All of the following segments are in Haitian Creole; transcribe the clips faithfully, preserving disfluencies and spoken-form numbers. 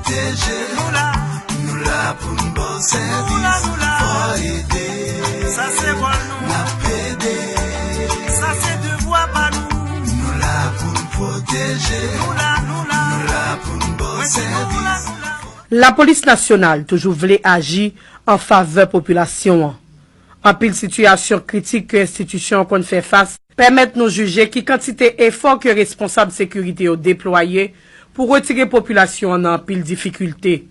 pwoteje. Nou la, nou la pou n ba w sèvis. Nou la, nou la. Fò ede. Sa se wòl nou. N ap ede. Sa se devwa pa nou. Nou la pou n pwoteje. Nou la, nou la. Nou la pou n ba w sèvis. Lapolis nasyonal toujou vle aji an favè popilasyon an. Anpil sitiyasyon kritik ke enstitisyon an konn fè fas pèmèt nou jije ki kantite efò ke responsab sekirite yo deplwaye pou retire popilasyon an nan anpil difikilte.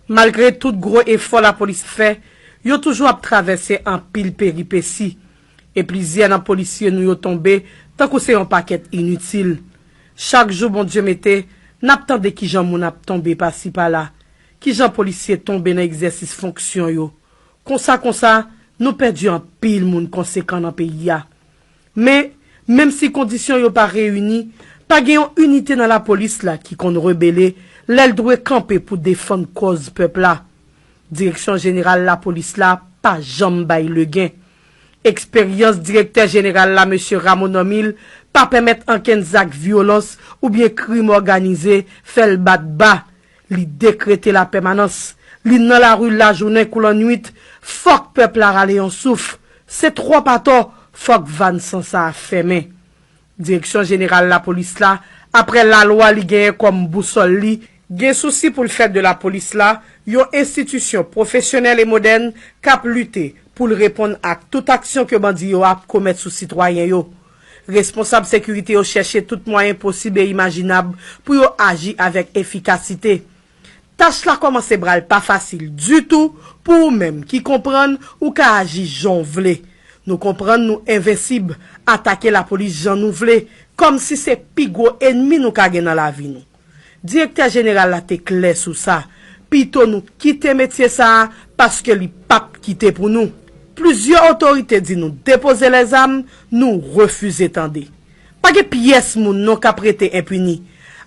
Malgre tout gwo efò lapolis fè, yo toujou ap travèse anpil peripesi. E plizyè nan polisye nou yo tonbe tankou se yon pakèt initil. Chak jou Bondye mete, n ap tande kijan moun ap tonbe pasi pala, kijan polisye tonbe nan egzèsis fonksyon yo. Konsa konsa, nou pèdi anpil moun konsekan nan peyi a. Men, menm si kondisyon yo pa reyini, pa gen yon inite nan lapolis la ki konn rebele lè l dwe kanpe pou defann kòz pèp la. Direksyon jeneral lapolis la pa janm bay legen. Eksperyans direktè jeneral la, mesye Rameau Normil, pa pèmèt ankenn zak vyolans oubyen krim òganize fè l bat ba. Li dekrete lapèmanans. Li nan lari lajounen kou lannuit. Fòk pèp la rale yon souf. Se twòp atò. Fòk vàn san sa a fèmen. Direksyon jeneral lapolis la, apre lalwa li genyen kòm bousòl li, gen sousi pou l fè de lapolis la yon enstitisyon pwofesyonèl e modèn k ap lite pou l reponn ak tout aksyon ke bandi yo ap komèt sou sitwayen yo. Responsab sekirite yo chèche tout mwayen posib e imajinab pou yo aji avèk efikasite. Tach la kòmanse pral pa fasil ditou pou ou menm ki konprann ou ka aji jan w vle. Nou konprann nou envensib, atake lapolis jan nou vle, kòmsi se pi gwo ènmi nou ka gen nan lavi nou. Direktè jeneral la te klè sou sa. Pito nou kite metye sa a, paske li p ap kite pou nou. Plizyè otorite di nou depoze lèzam, nou refize tande. Pa gen pyès moun non k ap rete enpini.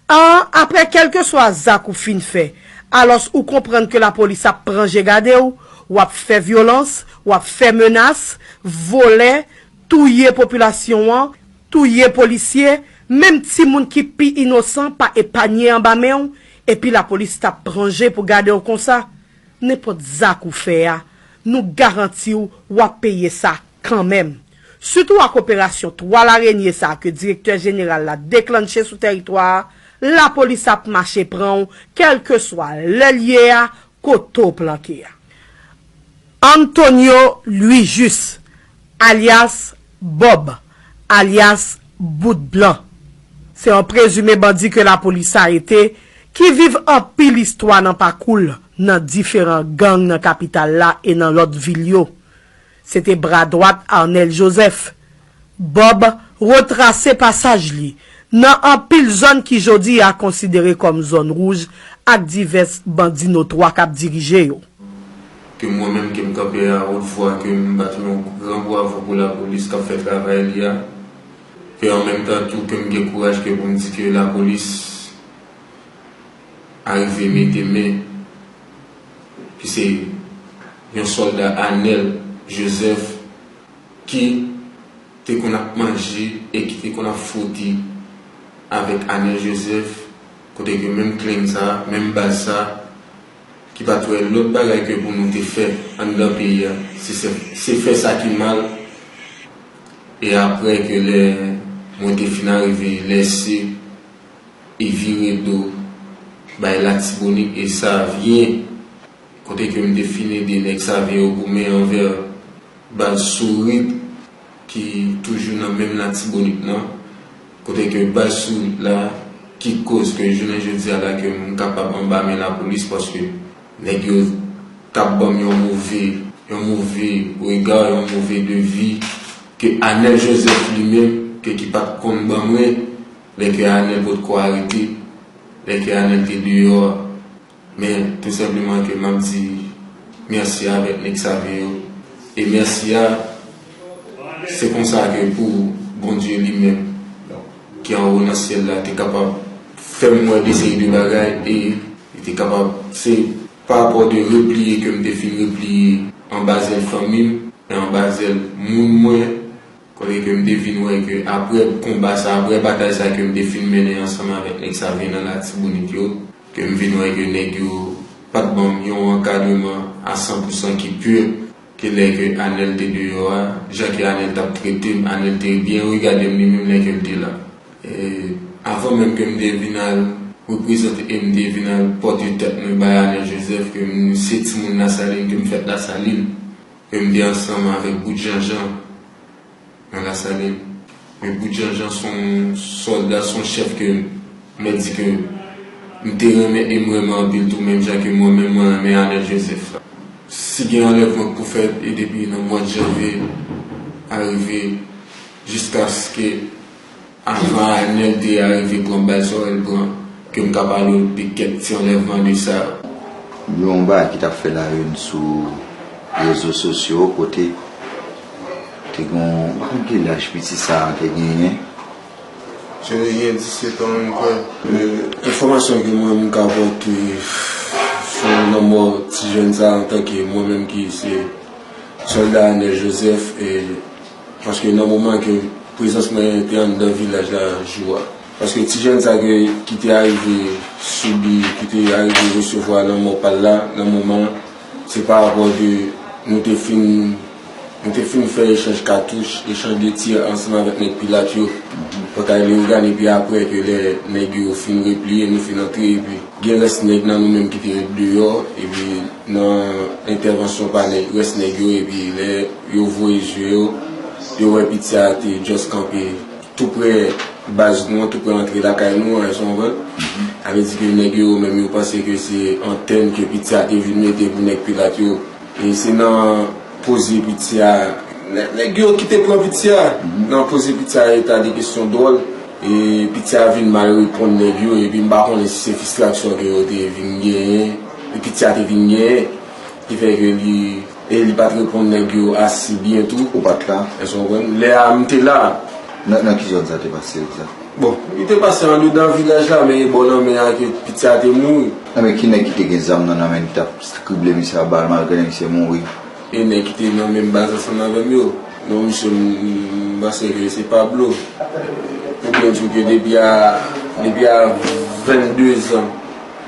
An, apre kèlkeswa zak ou fin fè, alòs ou konprann ke lapolis ap pran je gade w, w ap fè vyolans, w ap fè menas, vòlè, touye popilasyon an, touye polisye, menm timoun ki pi inosan pa epanye anba men w, epi lapolis t ap pran je pou gade w konsa. Nenpòt zak ou fè a, nou garanti w w ap peye sa kanmenm. Sitou ak operasyon twa larenye sa a ke direktè jeneral la deklanche sou tèritwa a, lapolis ap mache pran w, kèlkeswa lè l ye a, kote w planke a. Antonio Louis Juste, alyas Bob, alyas Bout Blan, se yon prezime bandi ke lapolis arete, ki viv anpil istwa nan pakou l nan diferan gang nan kapital la e nan lòt vil yo. Se te bra dwat Arnel Joseph. Bob retrase pasaj li nan anpil zòn ki jodi a konsidere kòm zòn wouj ak divès bandi notwa k ap dirije yo. Ke mwen menm ke m kanpe a wot vwa, ke m bat yon gran bravo pou lapolis k ap fè travay li a. Ke an menm tan tou ke m gen kouraj ke pou m di ke lapolis arive mete men, ki se yon sòlda Anèl Jozèf ki te konn ap manje e ki te konn ap fwote avèk Anèl Jozèf, kote ke menm klenn sa, menm baz sa, ki pa t wè lòt bagay ke pou nou te fè anndan peyi a, se se- se fè sa ki mal. E apre ke lè mwen te fin arive lèse e vire do bay Latibonit e Savyen, kote ke m te fin ede nèg Savyen yo goumen anvè baz Sourit ki toujou nan menm Latibonit nan, kote ke baz Sourit la ki koz ke jounen jodi a la ke m kapab anba men lapolis, paske nèg yo t ap ban m yon move, yon move rega, yon move de vi ke Anèl Jozèf li menm, ke ki pa t konn ban mwen, lè ke Anèl potko arete, lè ke Anèl te deyò a. Men tou senpleman ke m ap di mèsi avèk nèg Savyen yo. E mèsi a, se konsa ke pou Bondye li menm, ki anwo nan syèl la, te kapab fè m wè de seri de bagay, e li te kapab, se pa rapò de repliye ke m te fin repliye anba zèl fanmi m e anba zèl moun mwen, kote ke m te vin wè ke apre konba sa, apre batay sa ke m te fin mennen ansanm avèk nèg Savyen nan Latibonit yo, Ke m vin wè ke nèg yo pa t ban m yon ankadreman a san pou san ki pur, ke lè ke Anèl te deyò a, jan ke Anèl t ap trete m, Anèl te byen regade m li menm lè ke l te la. E, avan menm ke m te vin al reprezante e m te vin al pote tèt mwen bay Anèl Joseph, ke m se timoun Lasalin, ke m fèt Lasalin, ke m te ansanm avèk Bout Janjan nan Lasalin. Men Bout Janjan se yon sòlda, se yon chèf ke m mèt di ke m te renmen e m renmen anpil tou, menm jan ke mwen menm mwen renmen Anèl Joseph la. Si gen anlèvman k pou fèt, e depi nan mwa janvye a rive jiskaske avan Anèl te arive pran bal sa w wè l pran, ke m ka pale w de kèk ti anlèvman de sa yo. Yon bagay ki t ap fè la une sou rezo sosyo kote te gen yon, m pa konn ki laj piti sa a te genyen. Se te gen disèt an, m kwè. E, enfòmasyon ke mwen m ka pote sou lanmò ti jèn sa a antanke mwen menm ki se sòlda Anèl Joseph, e, paske nan moman ke prezans mwen te anndan vilaj la jou a, paske ti jèn sa ke, ki te arive sibi, ki te arive resevwa lanmò pa l la, nan moman, se pa rapò de nou te fin, nou te fin fè echanj katouch, echanj de tir ansanm avèk nèg Pilat yo. Pòtay Leyogàn, epi apre ke lè nèg yo fin repliye, nou fin antre, epi gen rès nèg nan nou menm ki te ret deyò, epi nan entèvansyon pa nèg, rès nèg yo, epi lè yo voye zye yo, yo wè piti a te just kanpe tou prè baz nou an, tou prè antre lakay nou an, èske w konprann? Sa vle di ke nèg yo menm yo panse ke se antèn ke piti a te vin mete pou nèg Pilat yo. E se nan poze piti a, nè-, nèg yo ki te pran piti a, nan poze piti a eta de kesyon dwòl, e piti a vin mal reponn nèg yo, epi m pa konnen si se fristrasyon ke yo te vin genyen, e piti a te vin genyen, ki fè ke li, e li pa t reponn nèg yo ase byen tou. Ou pa t la? Èske w konprann? Lè a, m te la. Nan, nan ki zòn sa te pase egzak? Bon, li te pase andedan vilaj la, men e bò lanmè a ke piti a te mouri. Nan men ki nèg ki te gen zam nan, nan men li t ap krible misye a bal malgre misye mouri? E nèg ki te nan menm baz ansanm avè m yo. Non, misye, m, m panse ke se Pablo. Ou byen di w ke depi a, depi a vennde zan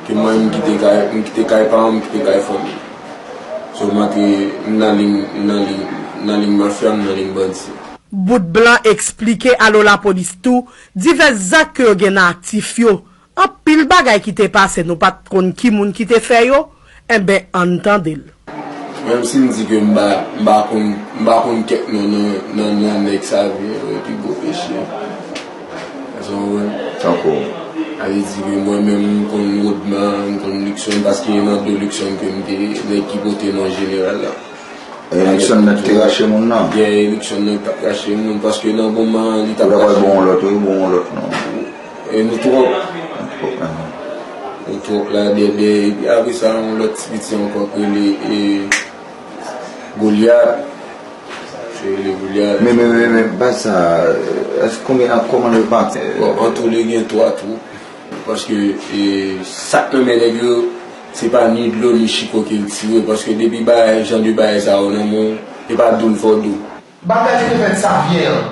ke mwen, m kite kay, m kite kay paran m, m kite kay fanmi. So, m antre, m nan liy, m nan liy, m nan liy mafya, m nan liy bandi. Bout Blan eksplike Alo Lapolis tou divès zak ke yo gen nan aktif yo. Anpil bagay ki te pase, nou pa t konn ki moun ki te fè yo, enben, ann tande l. Menm si m di ke m pa, m pa konn, m pa konn kèk non nan, nan, nan nèg sa vre, yo pi gwo peche. Èske w konprann? Tankou? Sa vle di ke mwen menm, m konn Rodman, m konn Luckson, paske nan do Luckson ke m te, nèg ki pote non jeneral la. E Luckson nan ki te rache moun nan? Gen Luckson nan ki t ap rache moun, paske nan moman an, li t ap rache moun. Ou ta pral bon yon lòt, wi, bon yon lòt non. E nou twòp. Nou twòp, aha. Nou twòp la, dèdè. Epi apre sa, yon lòt ti piti ankò k rele, e, Golyat. Se rele Golyat. Men, men, men, men, baz sa, èske konbyen, kòman l repati? Bon, an tou, li gen twa twoup. Paske, e, sa k nan men nèg yo, se pa ni dlo, ni chiko ke l tire. Paske depi bagay, jan de bagay sa yo nan men w, e pa dou l fè w dou. Batay ki te fèt Savyen an.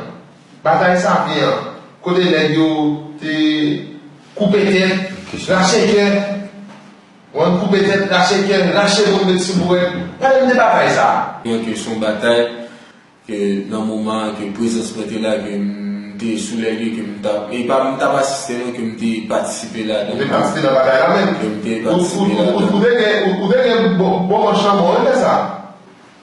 Batay Savyen an. Kote nèg yo te koupe tèt, rache kè. Ou konprann, koupe tèt, rache kè, rache moun, met sou bouwèt. Pale m de batay sa a. Byen ke se yon batay, ke nan moman an ke prezans mwen te la, ke m te sou lè lye, ke m t ap, e pa m t ap asiste non, ke m te patisipe ladan. Ou te patisipe nan batay la menm? Ke m te patisipe ladan. Ou, ou, ou, ou te gen, ou, ou te gen bon, bon manch nan men w, wi, lè sa a.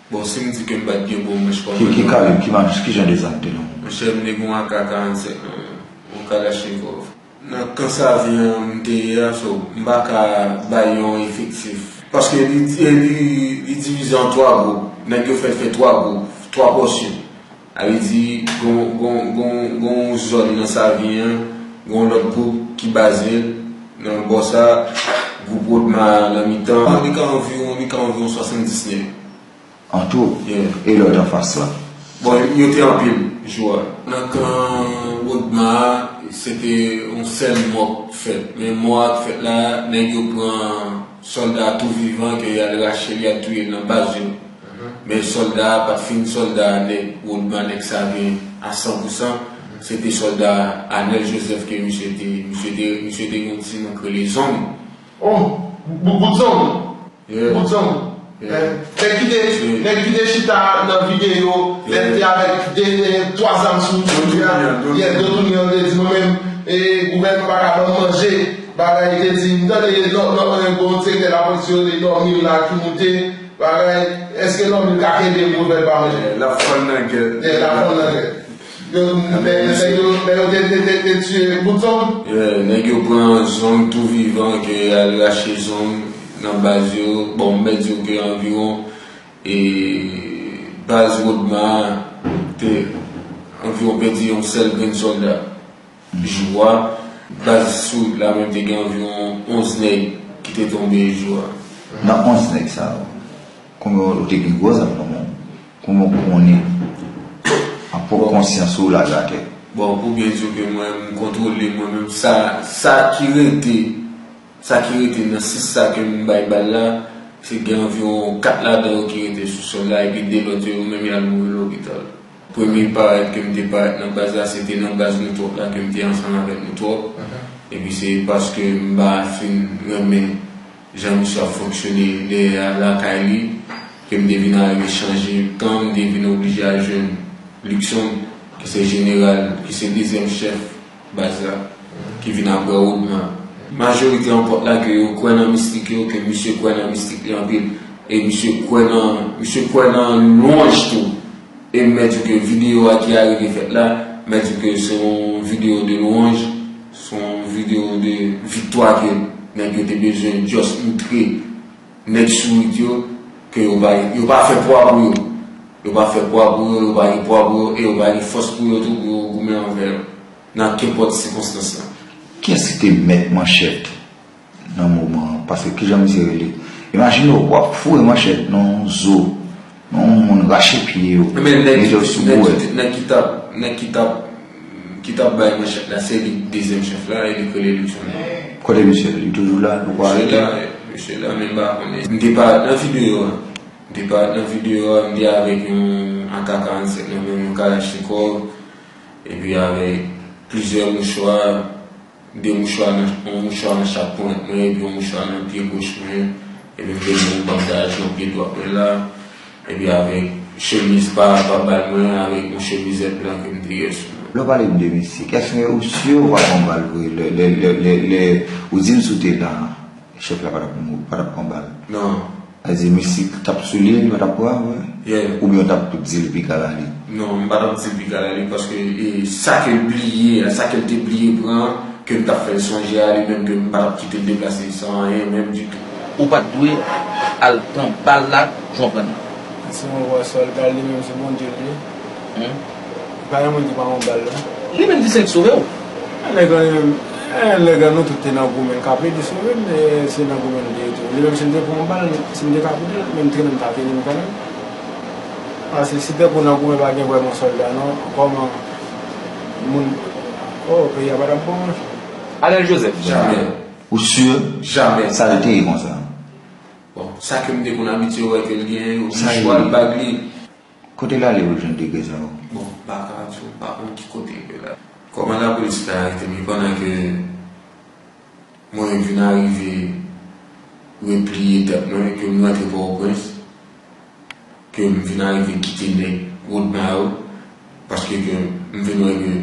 Bon, si m di ke m pa t gen bon manch kòm... Ki, ki kalib, ki manch, ki jan de zam te nan men w? Monchè, m te gen yon A K karannsenk nan men m, yon Kalachnikov. Nan kan Savyen an m te ye a, so, m pa ka bay yon efektif. Paske li, li, li divize an twa gwoup. Nèg yo fè l fè twa gwoup, twa pòsyon. Sa vle di, gon, gon, gon, gon zòn nan Savyen an, gon lòt gwoup ki baze l nan bò sa, gwoup Rodma nan mitan. Li ka anviwon, li ka anviwon swasanndis nèg. An tou? Yeah. E lòt anfas la? Bon, yo te anpil, jou a. Nan kan Rodma a, se te yon sèl mò k fèt. Men mò a k fèt la, nèg yo pran sòlda a tou vivan, ke y al rache l, y al touye l nan baz yo. Mhm. Men sòlda a pa t fin sòlda nèg Rodma, nèg Savyen a san pou san. Mhm. Se te sòlda Anèl Joseph ke misye te, misye te, misye te gen yon ti non k rele Zonm. Oh, bout zong. Bout zong. Nèg ki te, nèg ki te chita nan videyo, nèg ki te avèk de, twa zam sou, yeah, Dotounyan te di mwen menm, e, gouvènman pa ka ban m manje, bagay, te di, m tande lò, lò, e, gon direktè lapolis yo, e, Lòmil la ki moute, bagay, èske Lòmil ka kenbe m pou l fè l pa manje? L ap fann nan gèt. Yeah, l ap fann nan gèt. Yo, nèg yo, nèg yo te, te, te, te tiye bout zong? Yeah, nèg yo pran zong tou vivan ke y al rache zong nan baz yo. Bon, m mèt di w ke anviwon, e, baz Wodma te anviwon pèdi yon sèl grenn sòlda. Jou a, baz sou wout la menm te gen anviwon onz nèg ki te tonbe jou a. Nan onz nèg sa yo, konbyen ou te gen gwo zam nan men w? Kòman w konnen an pwòp konsyans ou lage atè? Bon, pou byen di w ke mwen, m kontwole mwen menm, sa, sa ki rete, sa ki rete nan sis sa ke m bay bal la, se gen anviwon kat ladan yo ki rete sou sòl la, epi de lòt yo, yo menm y al mouri lopital. Premye parèt ke m te parèt nan baz la, se te nan baz Nou Twòp la, ke m te ansanm avèk Nou Twòp. Epi se paske m pa fin renmen jan misye ap fonksyone dèyè lakay li, ke m te vin arive chanje kan, m te vin oblije al jwenn Luckson, ki se jeneral, ki se dezyèm chèf baz la, ki vin apre Wodma. Majorite an pòt la ke yo kwè nan mistik yo, ke misye kwè nan mistik li anpil, e misye kwè nan, misye kwè nan lwanj tou. E m mèt di w ke videyo a ki arive fèt la, m mèt di w ke se yon videyo de lwanj, se yon videyo de viktwa ke nèg yo te bezwen just moutre nèg sourit yo ke yo pa, yo pa fè pwa pou yo. Yo pa fè pwa pou yo, yo pa gen pwa pou yo, e yo pa gen fòs pou yo tou pou yo goumen anvè yo, nan kenpòt sikonstans la. Kiyès ki te mèt manchèt nan moman an? Paske kijan misye rele? Imajine w, w ap foure manchèt nan yon zo, nan yon moun, rache pye yo, mete yo sou bouwèt. Nèg ki t ap, nèg ki t ap, ki t ap bay manchèt la, se li dezyèm chèf la, e li k rele Luckson. Kote misye? Li toujou la? Ou pa arete? Misye la, misye la, men m pa konnen. M te parèt nan videyo a. M te parèt nan videyo a, m te avèk yon A K karannsenk nan men m, yon kalachnikòv, epi avèk plizyè mouchwa, de mouchwa nan, yon mouchwa nan chak ponyèt mwen, epi yon mouchwa nan pye goch mwen, epi m te gen yon banda nan pye dwat mwen la, epi avèk chemiz pa, pa bal mwen, avèk yon chemizèt blan ke m te gen sou mwen. Lè w pale m de misye, èske ou si w pa pran bal vre? Lè, lè, lè, lè, lè ou di m si w te la, chèf la pa t ap mou-, pa t ap pran bal? Non. Sa vle di mistik t ap sou li, li pa t ap pran vre? Yeah. Oubyen w t ap di l piga ba li? Non, m pa t ap di l piga ba li, paske, e, sa ke l bliye a, sa ke l te bliye pran an, ke m t ap fè l sonje a, li menm ke m pa t ap kite l deplase san anyen menm ditou. Ou pa t dwe al pran bal la, jan w pran l. Si yon vwa sòlda, li menm se Bondye l ye. Hmm? Pa gen moun ki pa yon bal la. Li menm di se l ki sove w. Nèg lan li menm, eh, nèg lan nou tout te nan goumen, l ka plede sove m, men se nan goumen li ye tou. Li menm si l te pran yon bal, si m te ka pran l, menm trennen m ta trennen m kanmenm. Paske si tankou nan goumen pa gen vrèman sòlda non, kòman moun, oh, peyi a pa t ap bon, monchè. Arnel Joseph. Jamè. Ou si? Jamè. Sa l te ye konsa? Bon, sa ke m te konn abitye wè ke l genyen yo, mouchwa l, bag li. Kote l ale pou l jwenn degre sa yo? Bon, m pa ka di w, m pa konn ki kote l ale. Kòman lapolis te arete m, pandan ke mwen vin arive repliye tèt mwen, ke m rantre Pòtoprens, ke m vin arive kite nèg Wodma yo, paske ke m vin wè ke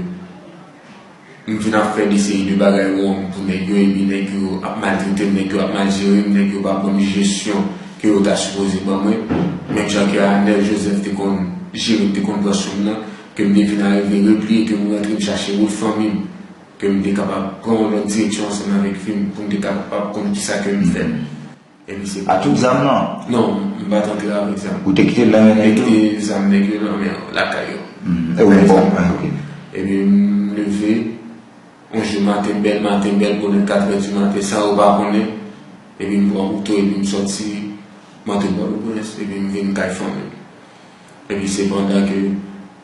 m vin ap fè de seri de bagay wrong pou nèg yo, epi nèg yo ap maltrete m, nèg yo ap mal jere m, nèg yo pa ban m jesyon ke yo ta sipoze ban mwen. Menm jan ke Arnel Joseph te konn jere m, te konn pran swen m nan, ke m te vin arive repliye, ke m rantre, m chache wout fanmi m, ke m te kapab pran yon lòt direksyon ansanm avèk fi m, pou m te kapab konn kisa ke m fè. Epi se... A tout zam nan? Non, m pa t antre avèk zam. Ou te kite l nan men nèg yo? Te kite zam nèg yo nan men lakay yo. Hmm. E ou bon, ah, ok. Epi m leve, yon jou maten, bèl maten, bèl bonè, katrè di maten, san yo pa konnen. Epi m pran moto, epi m sòti, m antre Pòtoprens, epi m vin kay fanmi m. Epi se pandan ke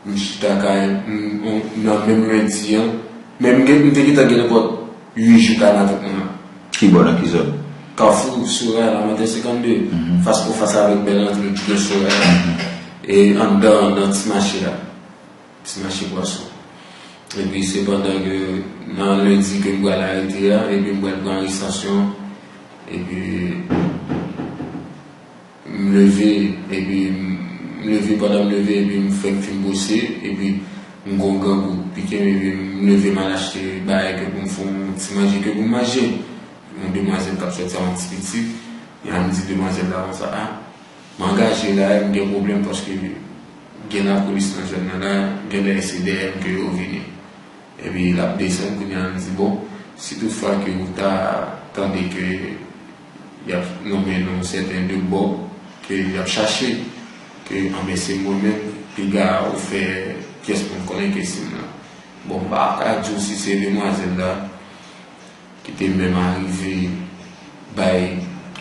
m chita kay, m, m, nan menm lendi an, men m gen, m te gentan gen nenpòt uit jou kay matant mwen an. Ki bò, nan ki zòn? Kafou Soraya, Lamanten senkannde, mhm, fas pou fas avèk bèl antre ki gen Soraya. Mhm. E anndan, nan ti mache a. Ti mache pwason. Epi se pandan ke nan lendi ke m pral arete a, epi m pral pran arestasyon, Epi m leve, epi m leve, pandan m leve, epi m fèk fin bwose, epi m gon grangou pike m, epi m leve m al achte bagay ke pou m fè yon ti manje ke pou m manje. Yon demwazèl k ap sòti a yon ti pitit, y a m di demwazèl la konsa, a, m angaje la, m gen pwoblèm paske gen lapolis nan zòn nan la, gen lè se dèyè m ke yo vini. Epi l ap desann, kounye a m di, bon, si tout fwa ke ou ta tande ke y ap nonmen non sèten de bò ke y ap chache, ke anben se mwen menm, piga ou fè pyès moun konnen ke se m nan. Bon, m pa ka di w si se demwazèl la ki te menm arive bay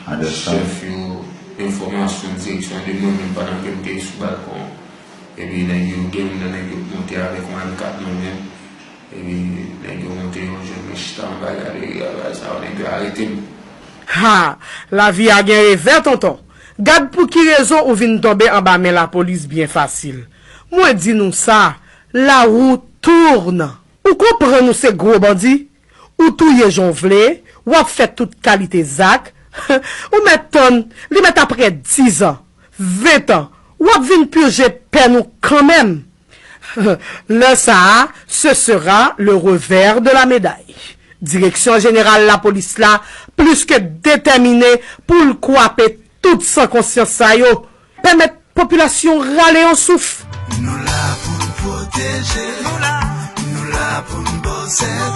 chèf yo enfòmasyon, direksyon de mwen menm pandan ke m te sou balkon. Epi nèg yo, gen youn nan nèg yo monte avèk yon M kat nan men. Epi nèg yo monte, yo jwenn mwen chita anba galeri a, bagay sa yo, nèg yo arete m. Ha! Lavi a gen revè, tonton. Gad pou ki rezon ou vin tonbe anba men lapolis byen fasil. Mwen di nou sa, la roue tourne. Ou konprann ou se gwo bandi? Ou touye jan w vle, w ap fè tout kalite zak. Ou mèt tann, li mèt apre diz an, ven an, w ap vin pije pèn ou kanmenm. Lè sa a, ce sera le revers de la médaille. Direksyon jeneral lapolis la plis ke detèmine pou l kwape tout san konsyans sa yo, pèmèt popilasyon rale yon souf. Nou la pou n pwoteje, nou la, nou la pou n bò sèvi.